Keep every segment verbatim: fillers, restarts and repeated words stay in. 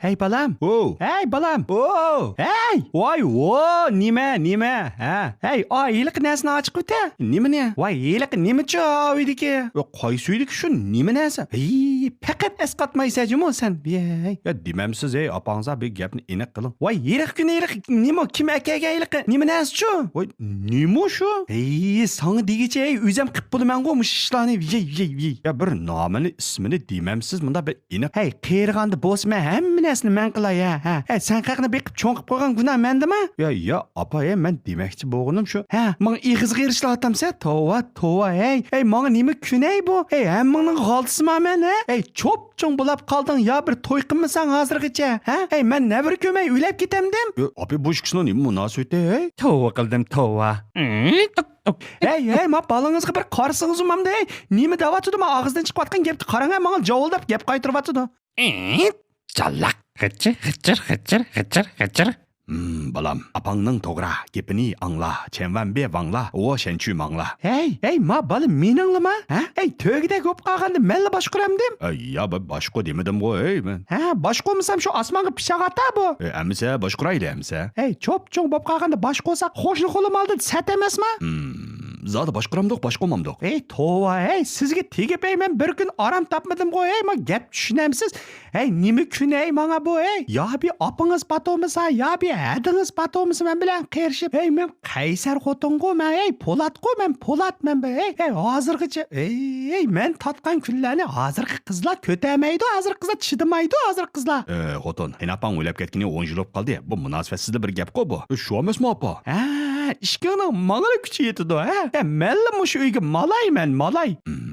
ھەي، بالام. ھوو. ھەي، بالام. ھوو. ھەي. ۋاي، ۋو، نېمە، نېمە؟ ھە. ھەي، ئا، ھېلىقى نەرسىنى ئاچىقىۋېتە. نېمىنى؟ ۋاي، ھېلىقى نېمىچۇ ئا ئۆيدىكى؟ ۋە قايسى ئۆيدىكى شۇ نېمە نەرسە؟ ھېي، پەقەت ئەسقاتمايسەن جۇمۇ سەن. ۋەي. يا دېمەمسىز، ھەي، ئاپاڭىزغا بىر گەپنى ئېنىق قىلىڭ. ۋاي، ھېلىقى كۈنى ھېلىقى نېمە، كىم ئەكەلگەن ھېلىقى؟ نېمە نەرسىچۇ؟ ۋاي، نېمە شۇ؟ ھېي، ساڭا دېگۈچە، ھەي، ئۆزۈم قىپ بولىمەنغۇ مۇشۇ ئىشلارنى. ۋەي، ۋەي، ۋەي. يا بىر نامىنى، ئىسمىنى دېمەمسىز، مۇنداق بىر ئېنىق. ھەي، قېرىغاندا بولسا مەن ھەممە نەرسىنى مەن قىلاي، ھە، ھە. ھەي، سەن خەقنى بېقىپ چوڭ قىپ قويغان گۇناھ مەندىمۇ؟ يا، يا، ئاپا، ھەي، مەن دېمەكچى بولغىنىم شۇ. ھە، ماڭا ئېغىزغا ئېرىشىۋاتامسەن؟ توۋا، توۋا، ھەي. ھەي، ماڭا نېمە كۈن ھەي بۇ؟ ھەي، ھەممىڭنىڭ غالتىسىما مەن، ھە؟ ھەي، چوپ-چوڭ بولاپ قالدىڭ، يا بىر توي قىلمىساڭ ھازىرغىچە، ھە؟ ھەي، مەن نەۋرە كۆرمەي ئۆلەپ كېتەمدىم؟ يا، ئاپا، بۇ ئىككىسىنىڭ نېمە مۇناسىۋىتى، ھەي؟ توۋا قىلدىم، توۋا. ھەي، ھەي، ما بالىڭىزغا بىر قارىسىڭىز ئۇمامدا، ھەي، نېمە دەۋاتىدۇ، ما ئاغزىدىن چىقىۋاتقان گەپكە قاراڭ، ھە، ماڭا جاۋۇلداپ گەپ قايتۇرۇۋاتىدۇ. ئېيت، جاللاق. غىچىر، غىچىر، غىچىر، غىچىر، غىچىر. ھىم، بالام، ئاپاڭنىڭ توغرا گېپىنى ئاڭلا، چەنۋەنبى ۋاڭلا، ۋو شەنچۈ ماڭلا. ھەي، ھەي، ما بالا مېنىڭلىما؟ ھە؟ ھەي، تۆگىدەك بولۇپ قالغاندا مەنلا باشقۇرامدىم؟ ئەي، يا، باشقۇر دېمىدىمغۇ، ھەي، مەن. ھە، باشقۇرمىسام شۇ ئاسمانغا پىچاق ئاتا بۇ. ئەي، ئەمىسە، باشقۇرايلى، ئەمىسە. ھەي، چوپ-چوڭ بولۇپ قالغاندا باشقۇرساق، قوشنا قولۇم ئالدىدا سەت ئەمەسما؟ ھىم، زادى باشقۇرامدۇق، باشقۇرمامدۇق. ھەي، توۋا، ھەي، سىزگە تېگىپ، ھەي، مەن بىر كۈن ئارام تاپمىدىمغۇ، ھەي، ما گەپ چۈشىنەمسىز؟ ھەي، نېمە كۈن، ھەي، ماڭا بۇ، ھەي؟ يا بىر ئاپىڭىز پاتۇرمىسا، يا بىر ھەدىڭىز پاتۇرمىسا مەن بىلەن قېرىشىپ، ھەي، مەن قەيسەر خوتۇنغۇ مەن، ھەي، پولاتقۇ مەن، پولات مەن بۇ، ھەي، ھەي، ھازىرغىچە، ھەي، ھەي، مەن تارتقان كۈنلەرنى ھازىرقى قىزلار كۆتەرمەيدۇ، ھازىرقى قىزلار چىدىمايدۇ، ھازىرقى قىزلار. ئە، خوتۇن، قېنى ئاپاڭ ئۆلۈپ كەتكىنى ئون يىل بولۇپ قالدى، بۇ مۇناسىۋەتسىزلا بىر گەپقۇ بۇ. شۇ ئەمەسمۇ، ئاپا؟ ھە، ئىككىڭنىڭ ماڭىلا كۈچى يېتىدۇ، ھە؟ ھە، مەنلا مۇشۇ ئۆيگە مالاي مەن، مالاي. ھىم.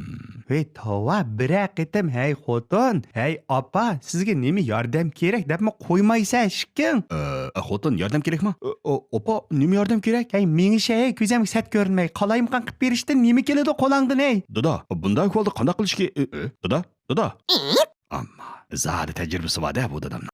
ھەي، توۋا، بىرەر قېتىم، ھەي، خوتۇن، ھەي، ئاپا، سىزگە نېمە ياردەم كېرەك دەپمۇ قويمايسەن ئىككىڭ. ئە، ئە، خوتۇن، ياردەم كېرەكمۇ؟ ئە، ئە، ئاپا، نېمە ياردەم كېرەك؟ ھەي، مېڭىشە، ھەي، كۆزەمگە سەت كۆرۈنمەي، قالايمىقان قىلىپ بېرىشتىن نېمە كېلىدۇ قولۇڭدىن، ھەي؟ دادا، بۇنداق ئەھۋالدا قانداق قىلىش كېرەك؟ ئە، ئە، دادا، دادا. ئەمما زادى تەجرىبىسى بار-دە بۇ دادامنىڭ.